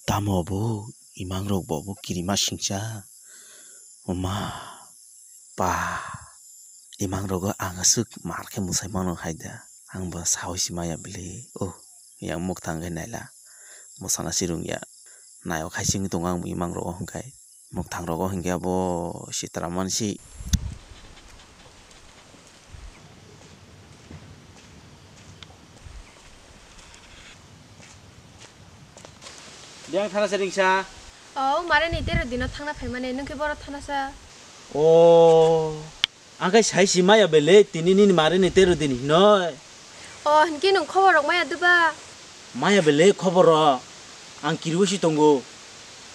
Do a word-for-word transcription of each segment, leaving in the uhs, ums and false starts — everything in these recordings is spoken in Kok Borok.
Tamo bo imang rok bo bo kirima singcha. Oma pa imang rogo ang aswk mar khe mwsai mano hai da. Ang bo sawi si maya bili. Oh, yang muk thang khe naila. Mwsana si rung ya. Nayok hai sing tongo ang imang rogo hwnkhe. Muk thang rogo hwnkhe abo sitra man si. Biyang thana se ringsa. O, mare ni tero dino thangna phaimani, nwng khe boro thana sa. O, ang khe sai si maya bele, tini nini mare ni tero din hinoi. O, hinkhe nwng khobor rok maya duba? Maya bele khobor rok. Ang kiriwi si tongo.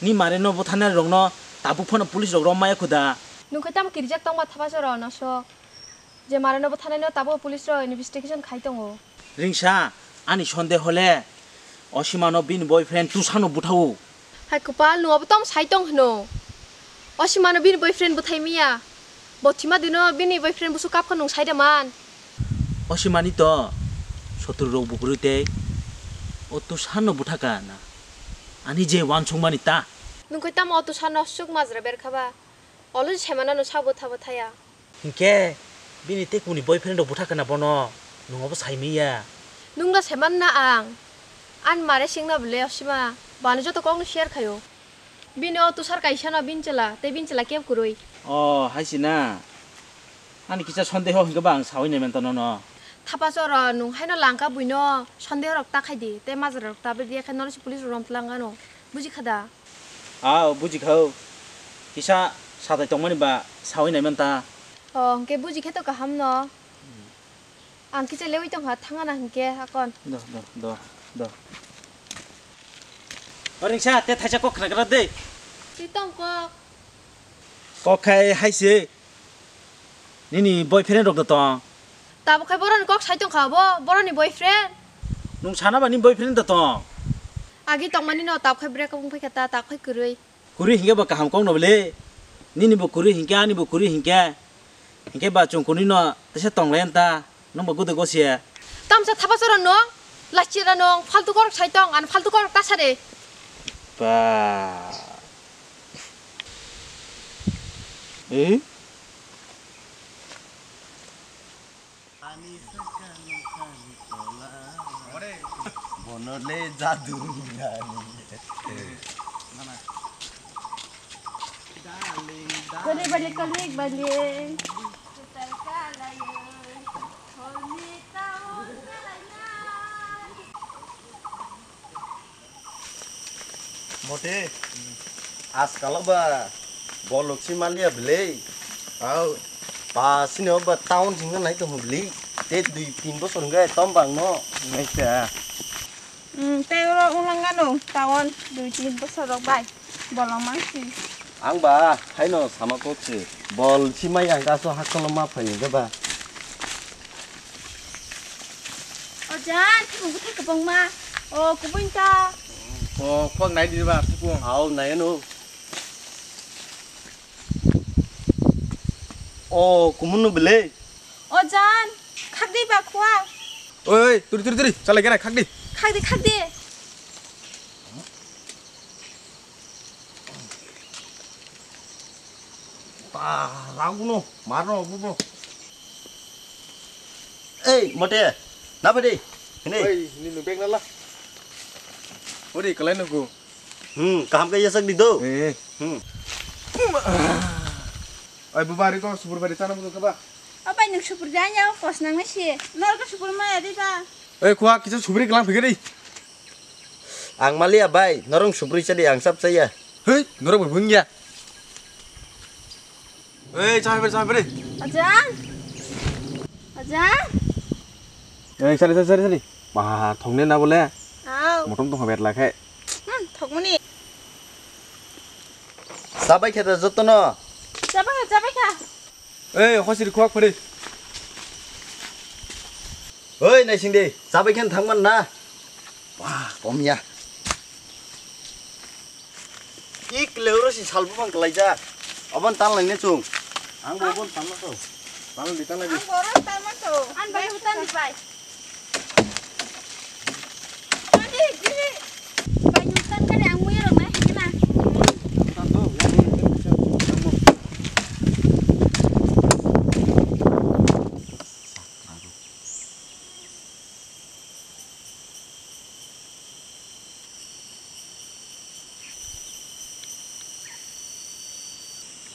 Ni mare no butharnai rok no tabuk phano police rok rom maya khuda. Nwng khe tamo kirijak tongma thapa choro no sok. Je mare no butharnai no tabuk police rok investigation khai tongo. Ringsa, ani sonde hole. Osima no bini boyfriend Tusa no buthawo. Hai kwpal, nwng abo tamo sai tong hwno? Osima no bini boyfriend buthai miya. Bo thima dino bini boyfriend busu kap kha nwng sai da man. Osimani to sotru rok bukurui tei o Tusa no buthaka na. Ani je wansuk mani ta. Nwng khe tamo o Tusa no suk majra ber kha ba? Olo semana no sa bwtha bwthaya. Hinkhe bini tei kuni boyfriend rok bwtha kana bono nwng obo sai miya. Nwng da seman na ang. An mare singna bwle Osima. Bano joto kokno share khayo. Bini o Tushar kaisa no bini chwla, tei bini chwla kebo kwrwi. O, hai si na. Ani kisa sondeho hinkhe ba ang sawi nai manta nono. Thapa choro nwng haino langka buino sondeho rok ta khai di, tei majra rok ta bidi khe nono si police rok rom tlangano. Buji kha da? Ao, buji kha o. Kisa satai tongmani ba sawi nai manta. O, hwnkhe buji khe to kaham no. Ang kisa lewi tong kha, thangana hwnkhe akon. Do, do, do, do. O Ringsa, te thaisa kok khna gra de. Twi tong kok. Kok khai hai se. Nini boyfriend rok da tong? Tabuk khai boroni kok sai tong kha bo, boroni boyfriend. Nwng sana ba ni boyfriend da tong? Agi tongmani no tabuk khai break up wng phai kha ta, tabuk khai kwrwi. Kwrwi hinkhe bo kaham kok no bwle. Nini bo kwrwi hinkhe, ani bo kwrwi hinkhe. Hinkhe ba chwng kwnwi no teisa tong lai ta. Nwng bo gude gosia. Tamsa thapa choro nwng, lachira nwng, faltu korok sai tong, ano faltu korok ta sade. Ba. Eh? Bono le jadu nani. Kali balik kali balik. Mote, askalo ba bolok si malia bwle. Au, pa sini o ba town singna nai tong bwle. Te dui tin bosor hwnkhe tom bang no. Naikha. Hmm, tei oro wnglang gano town dui tin bosor rok bai bolong mangsi. Ang ba haino sama kok se bol si mai ang kaso hakolo ma phai hwnkhe ba. O jan, thikung bwthai kwbangma. O kubui ta. O kok nai di ba thikung. Hao nai no. O kumun no bele. O jan, khak di ba khua. Oi, oi, turi, turi, turi, chalai kena, khak di. Khak di, khak di. Ta, raguno, marno, bubo. Ei, mote, na bade, hini. Oi, nini bag nala. Ori, kalai nuku. Hmm, kaham kaya sak di do. Eh. Hmm. Oi, buba, ari ko, subur bari tanam ko ba. Abai nwng supur janya kos nang nai si. Nor ko supur maya di ba. Oi khua kisa supri kelang phikiri. Ang malia bai, norong supri chadi ang sap saya. Hei, norok bai bungya. Oi, chai beri, chai beri. Ajan. Ajan. Oi, sari, sari, sari, sari. Bah, thongne na bole. Au. Motom tong haber lakhe. Hmm, thokmani. Chabai khe da jotono. Chabai kha, chabai kha. Ei, hosiri khok phari. Oi, naising de, chabai khe thangman na. Wah, komya. Ik leuro si salbu bang kelaijak. Abon tan laine chung. Ang bo abon tan na to. Tan di tan lagi. Ang boro tan na to. An bai hutan di bai. Ani, gini. Bai hutan kare ang muya.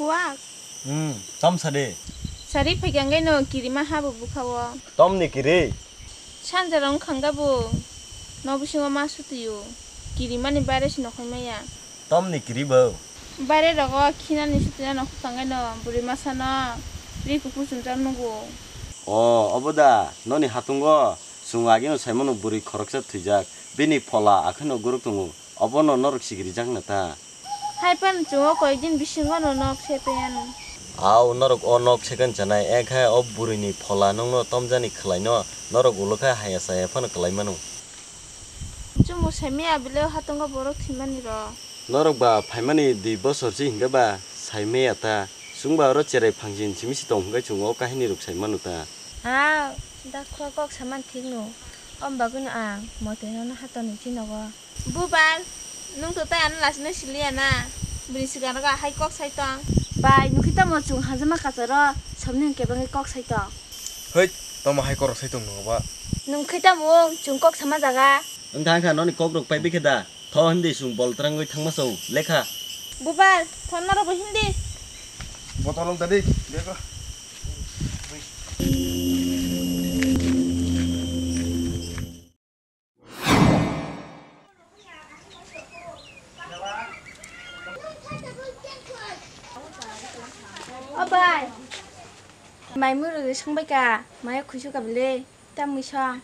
Wak. Hmm, tom sade. Sari phaikya hwnkhe no kirima habo bukha o. Tom ni kiri? Sanja rong khangga bo. No bisingo ma sutiyo. Kirimani bare si nokhai maya. Tom ni kiri bo? Bare rogo khinani sutina nokhai kangai no. Buri masa no. Ri kuku chumchar nugo. O, obo da. Noni hatungo. Chwng agino saimano bwrwi khoroksa thwijak. Bini phola akheno guruk tongo. Obono norok sigirijak na ta. Hai phano chwng o koyekdin bisingo no nok se tei ano. Au, norok o nok second chanai, ekhe o bwrwini phola nokno tomjani khwlaino, norok ulo khe haya chaya phano kwlai mano. Chwngbo saimaya bile o hatongo borok thwimani rok. Norok ba phaimani dui bosor se hinkhe ba saimaya ta. Chwngba oro cherai phangsini simi si tong hinkhe chwng o kahini rok sai mano ta. Ha, da kho kok saman thik no. Om bagwino ang mote nono hatonwi chinogo. Bubar, nwng to tai ano lachino siliya na? Bini swkang rogo ahai kok sai tong. Bai, nukhi tamo chwng hajama kacharo somni hwn kebengwi kok sai tong. Hoi, tamo hai korok sai tong nwngo ba? Nukhi tamo chwng kok sama jaga? Wng thang kha noni kok rok pai bikhe da. Tho hindi chwng bol twrangwi thangma chwng lekha. Bubar, thon norok bo hindi. Botol wng tadi, bego. O bai. Mai muru songbai ka, mai khuisu ka bile, ta mui song.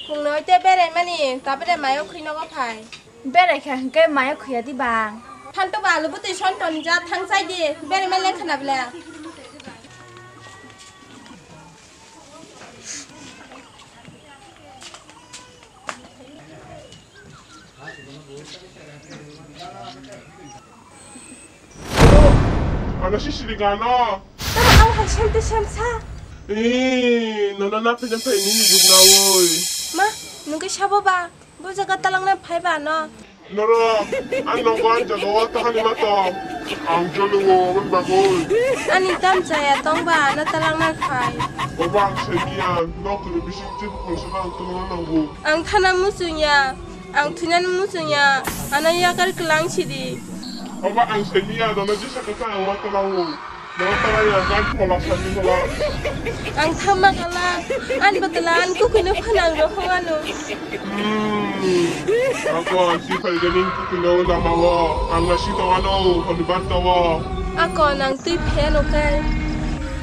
Khungnoi te berai mani, ta bere mai o khoi nogo phai. Berai kha hwnkhe mai o khoya di bang. Phantok ba alu bwtwi son toni ja thang chai di, berai ma leng khana bile. Ano si siri gano. Tamo ang hai sem te sem sa. Eh, nono na phe na phe nini jugna woi. Ma, nungke sabo ba. Bo jaga talang na phai ba no. Norok, ang nogo ang jaga o tahani ma tong. Ang jolongo, aboni bagwi. Ani tam chaya tong ba, ano talang na phai. Obo ang saimanya, nok ni bising chip khosok ang tongna nango. Ang thana muchungya, ang thunani muchungya, ano yakar klang sidi. Obo ang saimanya, nono jesa kaka ang ma talango. Ang thamma kala, ani bwtala, ani kukuino phanang rw phung ano. Hmm. Ako, si phaigani kukuino lama o, ang nasi tawano, honibar tawo. Ako, nang twi pheno kai.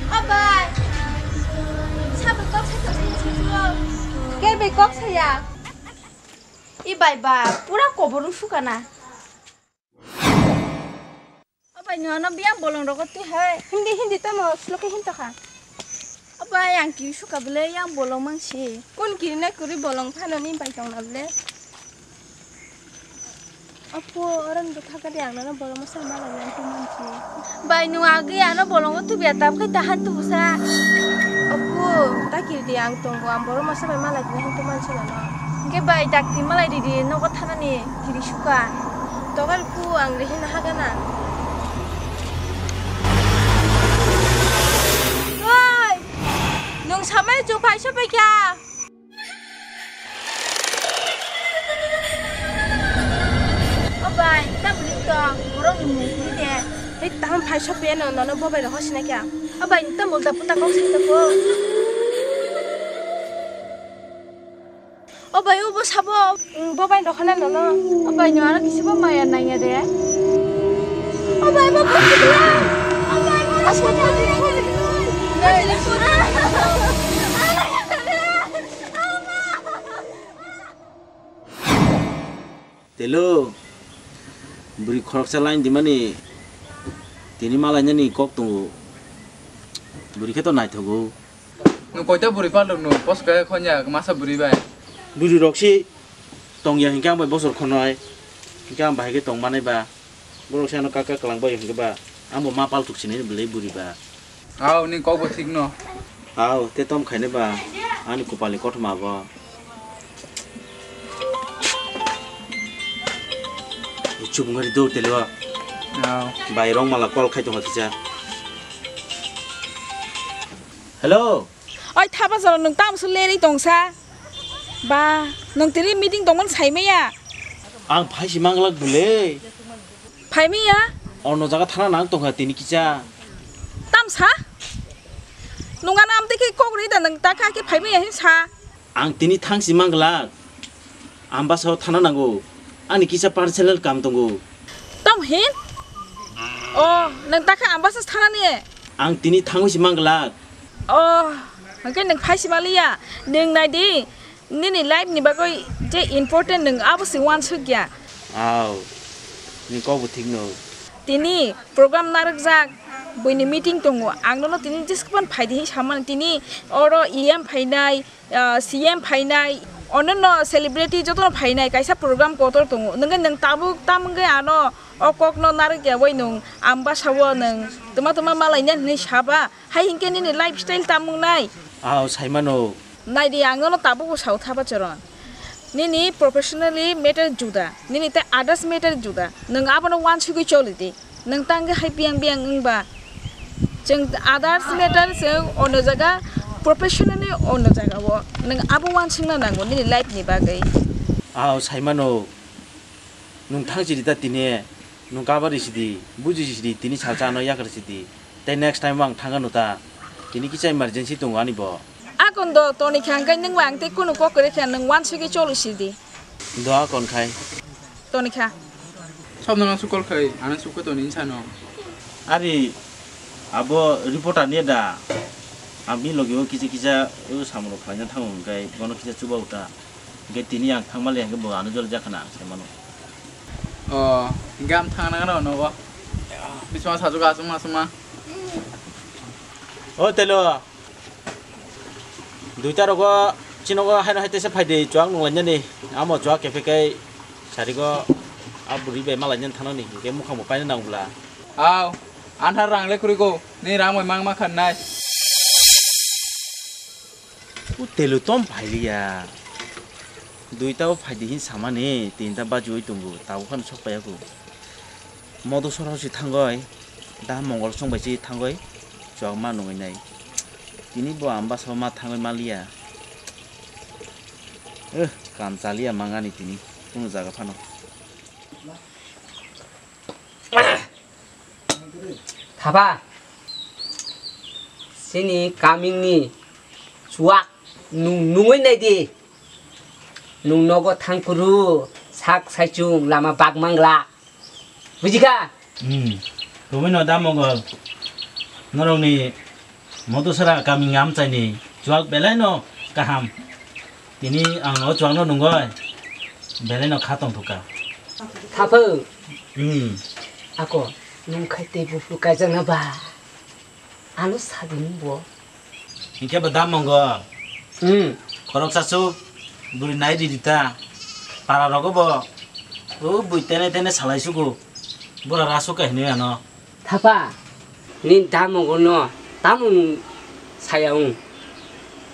O bai, sabo kok sai tong sini sini. Ker bai kok saya. I bai ba, pura kobor sukana. O bai, nwng ano biyang bolong rogo twi hai. Hindi, hindi tamo, sloke hinto kha. O bai, ang kiri suka bwle, yang bolong mangsi. Kun kiri na kuri bolong phano ni bai tong na bwle? Apo, orang do thaka de ang nana bolong masa mala yang tu mansi. Bai, nwng agi ano bolong o tubi atap khai tahan tu busa. Apo, ta kiri di ang tonggo, ang bolong masa bai mala di han tu mansi nana. Hingke bai, dakti malai ridi, nogo thanani kiri suka. Togar ku ang rehin hagana. Oi! Nwng samai chuk phai sopai kha. O bai, ta bwrwi tong, borok ni mung kuri de. Hei, taham phai sopai ano, nono bobai rok hosi na kya. O bai, ta mul da puta kok sai ta ko. O bai, o bo sabo. Bo bai rokha na nono. O bai, no aro kisi bo maya nangya de. O bai, bo kok sibla. O bai, bo asma ta. Telo, bwrwi khoroksa line dimani tini malainani kok tongo. Bwrwi khe to naithogo. Nwng koita bwrwi palok nwng poska khonya masa bwrwi bai. Bwrwi rok si tongya hinkhe ang bai bosor khonoi. Hinkhe ang bahai khe tong manai ba. Borok se ano kaka kwlang bai hinkhe ba. Ang bo ma palthuk sinai bwlai bwrwi ba. Aw, ni kok bo thik no. Aw, te tom khaine ba. Ani kupal ni kothoma bo. Chubung hari do telo. Aw. Bai rong mala call khai tong kisa. Hello. Oi, thapa jora nwng tamo se lerwi tongsa? Ba, nwng tini meeting tongmani saimaya? Ang phaisi manglak bwle. Phaimaya? Ono jaga thana nang tongkha tini kisa. Tamsa? Nung ano amtwi khe kok rwi da, nung ta kha khe phai maya hin sa. Ang tini thangsi manglak. Ambasao thana nango. Ani kisa personal kam tongo. Tamo hin? O, nung ta kha ambasa thana ni? Ang tini thangwi si manglak. O, hwnkhe nung phai si maliya. Nung nai di. Nini life ni bagwi je important nung abo se uansuk ya. Aw, ni kok bo thik no. Tini program narwkjak, buini meeting tongo. Ang nono tini jeskwpan phai di hin samani. Tini oro E M phainai, ah, C M phainai, onno celebrity jotono phainai. Kaisa program kotor tongo. Nungwi nung tabuk tamungwi ano o kokno narwk ya bai nung ambasao nung tuma tuma malaina hinwi saba. Hai hinkhe nini lifestyle tamung nai? Aw, saimano. Nai di, ang nono tabukbo sao thapa choron. Nini professionally matter juda, nini tei others matter juda. Nwng abono uansugwi choli di. Nwng tangwi hai biyang biyang wngba. Chwng others matter chwng ono jaga, professionally ono jaga o. Nwng abo uansukna nango nini life ni bagwi. Aw, saimano. Nwng thang sidi ta tini, nwng kabar sidi, buji sidi, tini salsa ano yakar sidi. Tei next time ang thang ano ta. Tini kisa emergency tongo ani bo. Akon do, toni kha, hwnkhe nwng ba ang tei kunu kok kwrwi kha, nwng uansugwi choli sidi. Do akon khai. Toni kha. Sob nang su call khai, ano su ko toni insano. Ari, abo reporter ni da. Abni logi o kisa kisa, o samung rok khlaina thango hwnkhe, bono kisa chuba uta. Hwnkhe tini ang thangmali hwnkhe bo ano joli jakhana ang saimano. O, hwnkhe ang thangna gana nogo. Bisma sajugo aswk ma aswk ma. O telo. Duita rogo chinogo haino hai tesa phaidi chuak nunglainani. Amo chuak kephe kai sarigo a buri bai malainani thanani. Hwnkhe mukhang bo paina nang bwla. Aw, anthar rang le kwrwi go. Ni rang bai mang ma khan nai. O telu tom phailiya. Duita o phaidi hin samani, tinta bajiui tongo, tabuk phano sok paiya kho. Modo sora si thangoi, da mongol song bai si thangoi, chuak ma nungui nai. Tini bo ambasa ma thangoi maliya. Eh, kam chaliya mangani tini, kunu jaga phano. Thapa, chini kamini chuak nung nungui nai di. Nung nogo thangkuru sak saichung lama bak mangla. Bujikha? Hmm. Tongwi no da mongol. Norokni Motusara kami ngamchaini chuak belai no kaham. Tini ang o chuak no nungoi belai no kha tongthokha. Thapung. Hmm. Ako nung khai tei buphuru kaijak na ba? Ano sadi nung bo. Hinkhe bo da mongo. Hmm. Khoroksa su buri nai riri ta. Para rogo bo. O bui tene tene salai sugo. Bura ra suka hinui ano. Thapa, ni da mongo no tamo nung saya ung.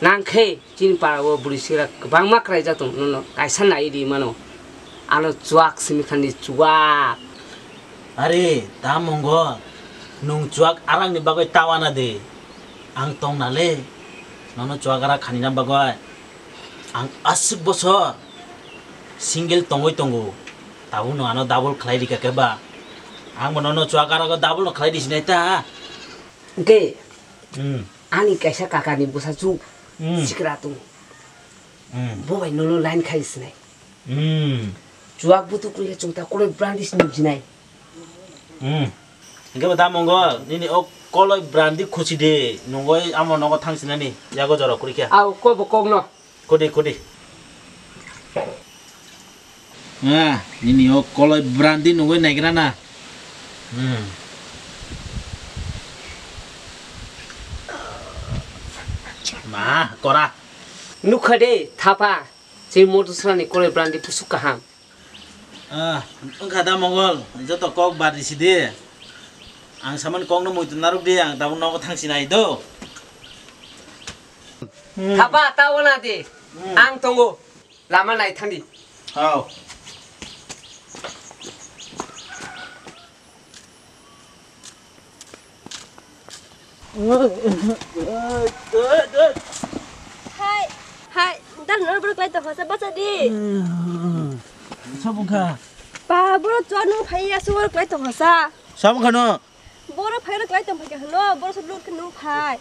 Nang khe chini para o buri sira kwbangma kraijak tong nono kaisa nai ri mano. Ano chuak simi khani chuak. Are, da mongo, nung chuak arang ni bagwi tawana de. Ang tong na le, nono chuak ara khani na bagwi. Ang aswk bosor single tongwi tongo. Tabuk no ano double khlai rika khe ba. Ang bo nono chuak ara go double no khlai di sinai ta. Hwnkhe, hmm, ani kaisa kaka ni bwsa chuk, hmm, sikra tongo. Hmm. Bo bai nono line khai sinai. Hmm. Chuak butu kuya chungta koloi brandi sini jinai. Hmm. Hingke bo da mongo nini o koloi brandi khusi de nungoi amo nogo thang sinani yago jora kuri khe. Au ko bo kok no. Kudi kudi. Ah, nini o koloi brandi nungoi naigra na. Hmm. Ma, kora. Nukha de, thapa. Chini moto srani koloi brandi pusuk kaham. Ah, wngkha da Mongol, joto kok bar risi di. Ang samani kokno muitu narwk di, ang tabuk nogo thangsi nai do. Hmm. Thapa ta wana di. Hmm. Ang tongo. Lama nai thandi. Hao. Hai, hai, dal nor borok lai tong hosa bacha di. Sabungkha. Pa, borok chua nung phai ya, su borok lai tong hosa. Sam khano. Boro phai rok lai tong phai ka hano, boro se lut khe nung phai.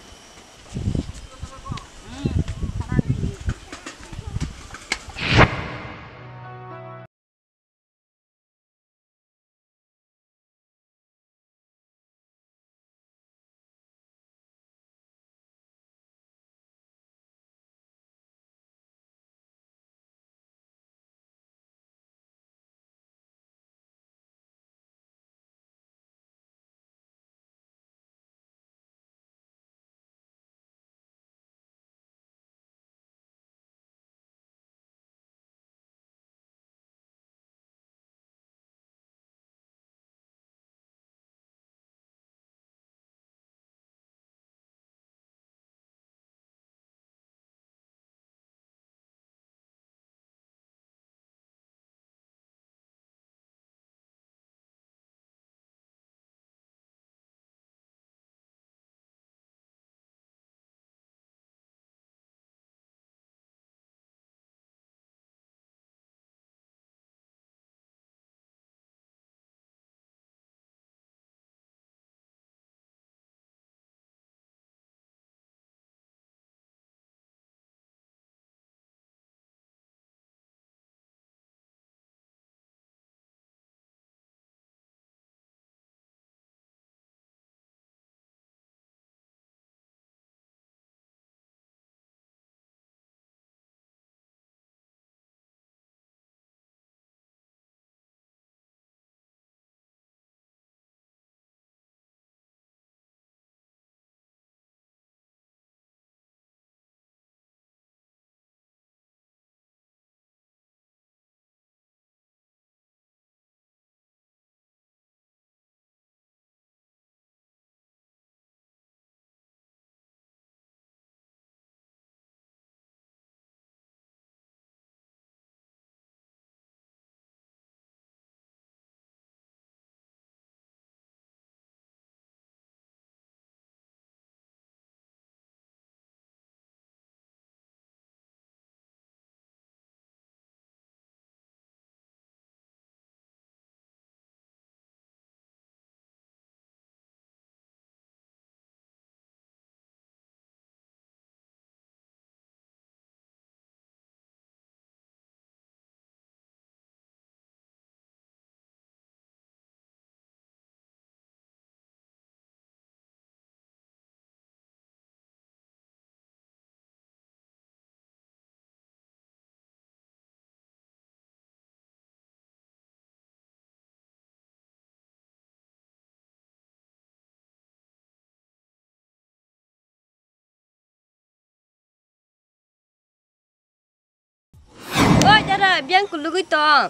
Oi dada, biyang kulugwi tong.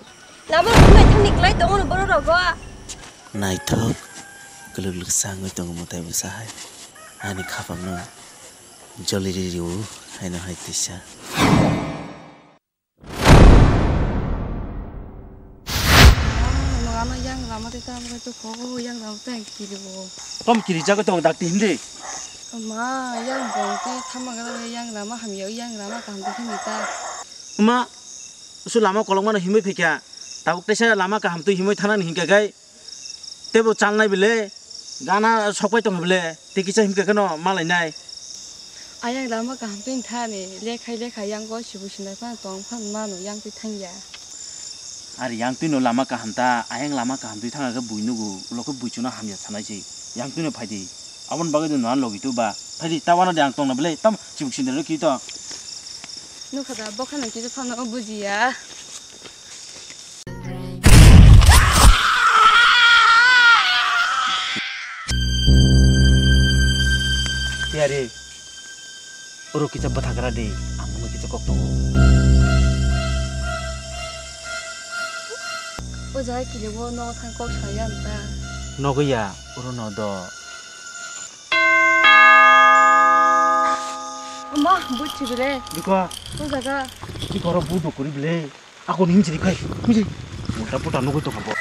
Lama kulai thangni klai tongo no borok rogo. Naithok, kuluk luksa wngwi tongo mwtai bwsa hai. Ani khapangno joli ri rio haino hai tisa. Ano yang lama tei tamo khe tokho, yang lama tei ang kiri bo. Tom kiri jagwi tong dakti hindi. Ma, yang bong tei thama gana yang lama hamya, yang lama kaham tei hindi ta. Ma, su lama kolok mano himwi phikya. Tabuk teisa lama kaham twi himwi thanani hinkha khai. Tebo chalnai bele, gana sokpai tongkha bele, tei kisa himkha kheno malainai. Ayang lama kaham twi thani, lekhai lekha yang go sibu sinai phano tong phano mano yang twi thangya. Ari yang twi no lama kaham ta, ayang lama kaham twi thangkha khe bui nugo, ulo khe bui chuna hamya sanai se, yang twi no phaidi. Aboni bagwi no nohan logi tu ba, phaidi ta wana de ang tongna bele, tam sibu sinai rw ki to. Nukha da, bokha no kisa phano bujiya. Tiyari, oro kisa bwthagra di, ang nungwi kisa kok tongo. O jaga kiribo nogo thang kok saya ta. Nogo ya, oro no do. Ama, buchi bile. Biko. O jaga. Ki koro bu do kuri bile. Ako ni himchiri khai, himchiri. Ulta puta nugui tongkha bo.